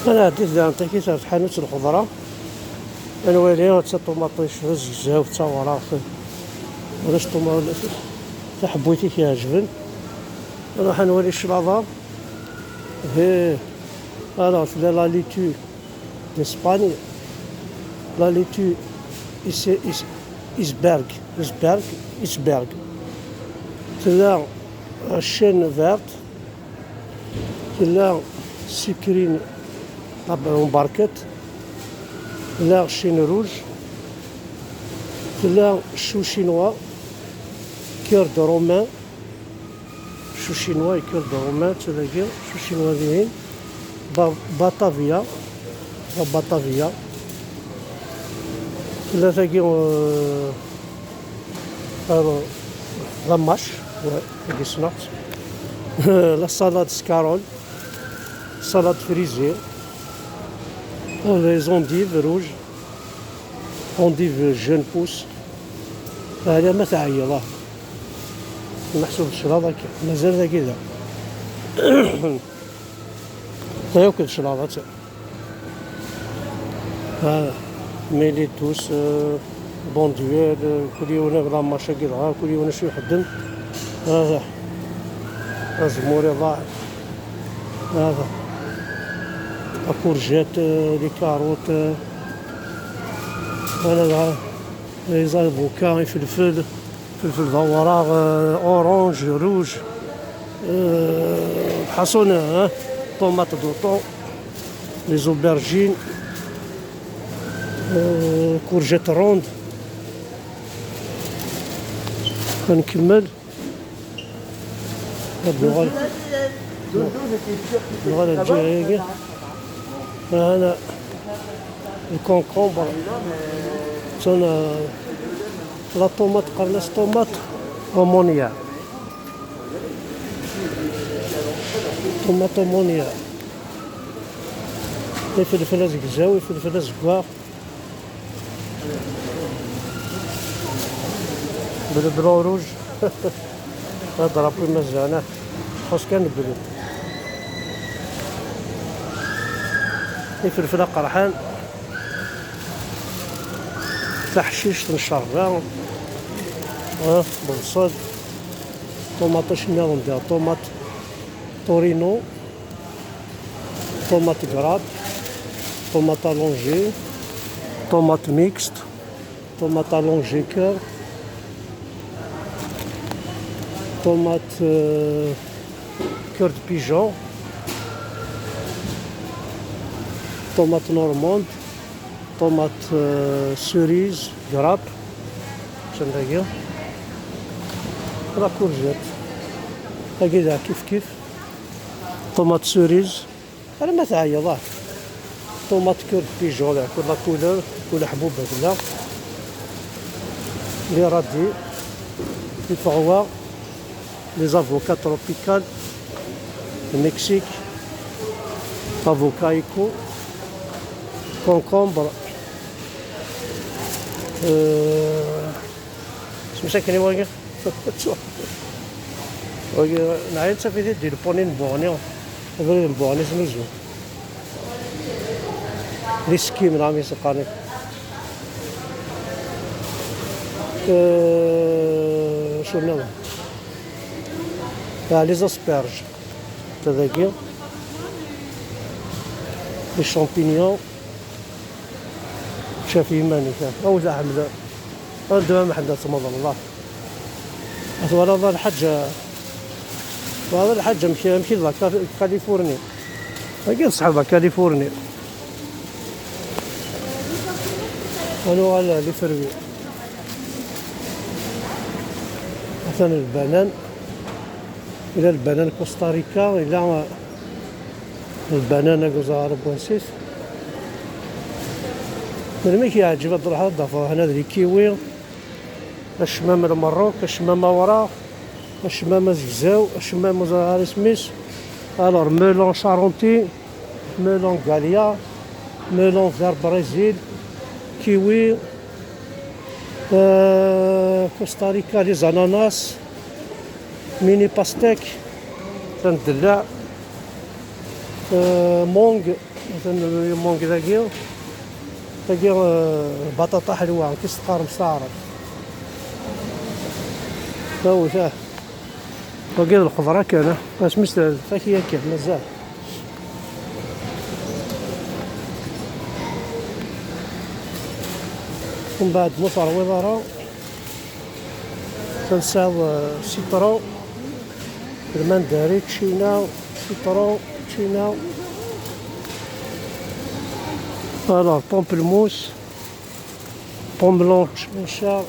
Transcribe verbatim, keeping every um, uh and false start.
Ad nɛeddi daɣen takit ar tḥanut n lxeḍra. Ad nwali, d taṭumaṭic, d azegzaw, d tawraɣt. Ulac ṭuma-, ulac taḥebbuyt i k-iɛejben. Nruḥ ad nwali cclaḍa. He. Alors, tella la laitue d'Espagne. La laitue is-, is-, iceberg. Iceberg. Iceberg. Tella, euh, chêne verte. Tella sucrine, la mbarquette. Tella chêne rouge. Tella chou chinois, cœur de romain. Chou chinois et cœur de romain, d tagi, chou chinois dihin. Ba-, batavia, la batavia. Tella tagi, euh, alors, la mâche, ouais, tagi ssneɣ-tt. La salade scarole, salade frisée. Oh, les endives rouges, endives jeunes pousses. Ala ma teɛyiḍ, ah. Meḥsub cclaḍa akka. Mazal dagi da. Ta yakk d cclaḍa, ta. Ah, melitus, euh, bonduel, euh, kul yiwen la mâche-agi dɣa, kul yiwen acu iḥeddem. Ah, azemmur iḍaɛef. Ah, la courgette, euh, les carottes, euh, voilà, dɣa, les avocats, ifelfel. Felfel d awraɣ, euh, orange, rouge, euh, lḥaṣun, hein, tomate d'automne, les aubergines, euh, courgette ronde. Ad nkemmel. Ad nuɣal, nuɣal ar lǧiha-agi. Hana. Le concombre. Tun, euh, la tomate, qqaren-as tomate ammoniaque. Tomate ammoniaque. Ifelfel azegzaw, ifelfel azeggaɣ. Bleu, blanc, rouge. Adrapu mazal, ah. Txuṣ kan bleu. Ifelfel aqerḥan. Taḥcict n ccerba. Ah, lebṣel. Ṭumaṭic nniḍen diɣ, ṭumaṭ torino. Tomate grappe, tomate allongée, tomate mixte, tomate allongée cœur, tomate, euh, cœur de pigeon, tomate normande, tomate, euh, cerise, grappe, celle-là, la courgette, la kif kif. Tomate cerise. Ala ma teɛyiḍ, ah. Tomate cœur de pigeon, la, kul la couleur, kul ḥbuba tella. Les radis, les froids, les avocats tropicales, le Mexique, avocat éco, concombre, euh, Semsaken i wagi. Wagi, neɛya nettaf-it-id di lpuni n Buɣni. Abrid n Buɣni znuzu. Di Sekkim, neɣ mi s-qqaren. Euh, acu nniḍen? Ah, les asperges. Ta dagi. Les champignons. Šaf iman-ik, ah. Awet aḥemmel. Anda ma ḥedd tmeḍleḍ, ah. Twalaḍ a lḥaǧ, twalaḍ a lḥaǧ amek, amek i d la Ka-, Kaliforni. Wagi d ṣṣeḥ la Kaliforni. Ad nuɣal les fruits. Atan lbanan. Ila lbanan Costa Rica, ila lbanan aguzar n wansit. Melmi i k-yeɛǧeb ad d-truḥeḍ ad d-tafeḍ hna d les kiwis, acmam n Lmerruk, acmam awraɣ, acmam azegzaw, acmam ur ẓriɣ ara isem-is. Alors, melon charentais, melon Galia, melon vert Brésil, kiwi, euh, Costa Rica, les ananas, mini pastèque, tandellaɛ, euh, mangue, Atan le mangue dagi. Dagi, euh, baṭaṭa ḥelwa, kif teqqarem s taɛrabt. Awt, ah. Wagi d lxeḍra kan, ah. Asmi s lfakya kan, mazal. Mbeɛd ma terwiḍ ara, ad tesɛiḍ, euh, citron, lmandari, ččina, citron, ččina. Alors, pamplemousse, pomme blanche, machin.